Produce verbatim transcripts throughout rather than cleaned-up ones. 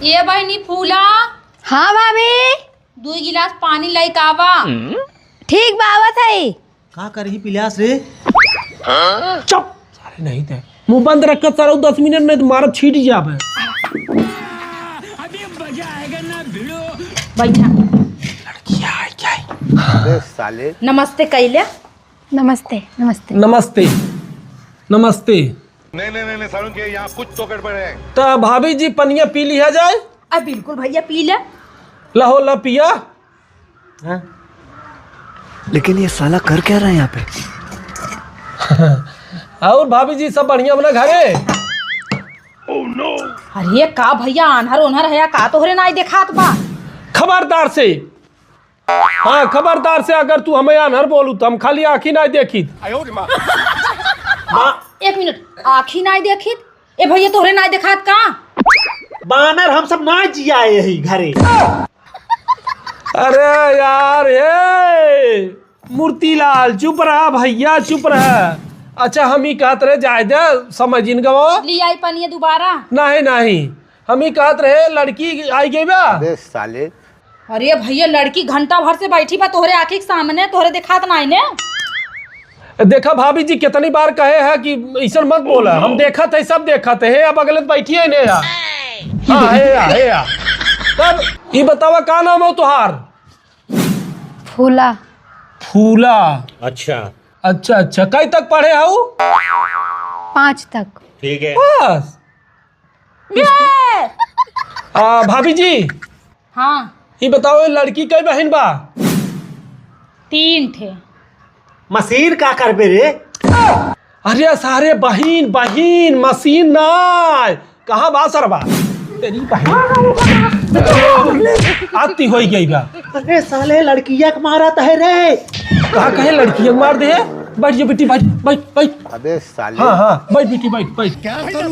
ए बहिनी फूला। हाँ भाभी। दुइ गिलास पानी लइके आवा। ठीक बा, आवत है। का करही पिलास रे? चुप! सारे नहीं थे। मुंह बंद रख के सारे दस मिनट नहीं तो मारा छीट जाबे। बैठा। लड़किया है क्या है? अबे साले। नमस्ते कैले। नमस्ते, नमस्ते। नमस्ते। नमस्ते। नहीं, नहीं, नहीं, नहीं, सारुण के यहाँ कुछ तो गड़बड़ है। त भाभी जी पनिया पी लिया जाए? अब बिल्कुल भैया पी ले। ला हो, ला पिया। हाँ? लेकिन ये साला कर क्या रहा है यहाँ पे? और भाभी जी सब बढ़िया बना घरे? अरे का भैया आन्हर ओन्हर है या का तोहरे नाई देखात बा? खबरदार से, हाँ खबरदार से अगर तू हमें आन्हर बोलू तो हम खाली आँखी नाई देखित। एक मिनट, आँखी नाई देखित? ए भैया तोहरे नाई देखात का? बानर हम सब ना जिया यही घरे। अरे यार, हे मूर्तिलाल, चुप रहा भैया, चुप रहा। अच्छा, हम ही कहत रहे, जाए दे, समय जिन गवा। ले आई पनिया दोबारा। नहीं, नहीं, हम ही कहत रहे, लड़की आई गई बा। अबे साले। अरे भैया, लड़की घंटा भर से बैठी बा तोहरे आँखी के सामने, तोहरे देखात नाई ने। देखा भाभी जी, कितनी बार कहे है कि ऐसन मत बोला। हम देखत है, सब देखत है। हे, अब अगले बैठी है ने यार। हाँ, हे यार, हे यार। तब ई बतावा, का नाम हो तुहार? फूला। फूला। अच्छा। अच्छा, अच्छा। कई तक पढ़े हऊ? पाँच तक। ठीक है। बस। आ, भाभी जी। हाँ। ई बताओ, ये लड़की कई बहिन बा? तीन ठे। मशीन का करबे रे? अरे सारे बहिन, बहिन, मशीन नाय। कहाँ बा सरवा? तेरी बहिन। आती होई गई बा। अरे साले, लड़किया के मारत है रे। कहाँ कहे लड़किया के मार दे? बैठ जा बेटी, बैठ, बैठ, बैठ। अबे साले। हाँ, हाँ, बैठ बेटी, बैठ, बैठ।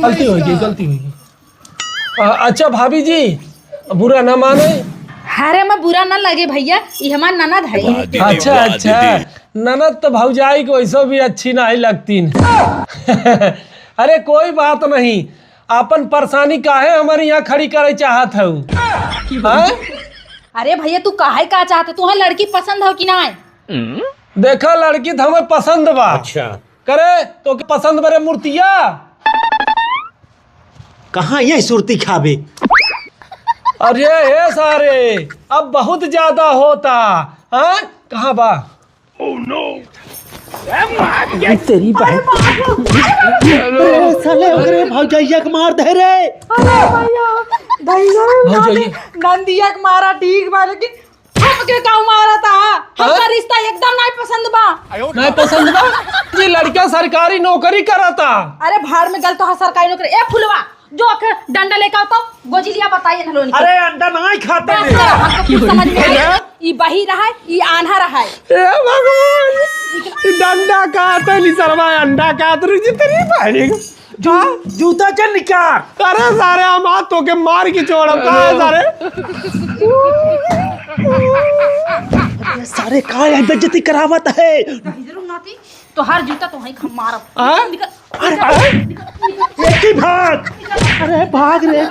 गलती होई गई, गलती होई गई। अ-, अच्छा भाभी जी, बुरा ना माने। अरे, मैं बुरा ना लगे भैया, ई हमार ननद है। अच्छा, अच्छा, ननद तो भौजाई को ऐसो भी अच्छी नहीं लगतीन। अरे, कोई बात नहीं, आपन परेशानी काहे हमारे यहाँ खड़ी करे चाहत हऊ? हाँ? अरे भैया, तू काहे का चाहत है? तुहे लड़की पसंद हो कि ना? देखा, लड़की तो हमें पसंद बा। अच्छा। करे, तोके पसंद बरे मूर्तिया? कहाँ ये सुरती खाबे? अरे हे सारे, अब बहुत ज्यादा होता। हाँ, कहाँ बा? Oh no! तेरी बहन। अरे साले, ओकरे भौजैया के मार दे रे। अरे भैया, भैया, भौजैया। नंदिया के मारा ठीक बा, लेकिन हमके काऊ मारता? हमका हाँ? रिश्ता एकदम नाई पसंद बा। नाई पसंद बा? ये लड़का सरकारी नौकरी करता। अरे भाड़ में गल तो सरकारी नौकरी। ए फुलवा, जो आके डंडा लेके आओ तो गोजिलिया बताइए ना लोन के। अरे अंडा नाई खाते बस हैं। करो, हमको कुछ समझ में आई। ई बही रहा है, ई आन्हा रहा है। ए भगवान, ई डंडा खाते नहीं सरवा, अंडा खाते रुक जी तेरी बहन। जू-, हाँ? जूता चल निकाल। अरे सारे, हम आज तोके मार के छोड़ब, का है सारे? अरे सारे, का है, बेइज्जती करावत है? इधर नाती, तो हर जूता तो वहीं खा मारब। हाँ? निकल, अरे, निकल, अरे, निकल, निकल। एक ही भाग। अरे, भाग रे।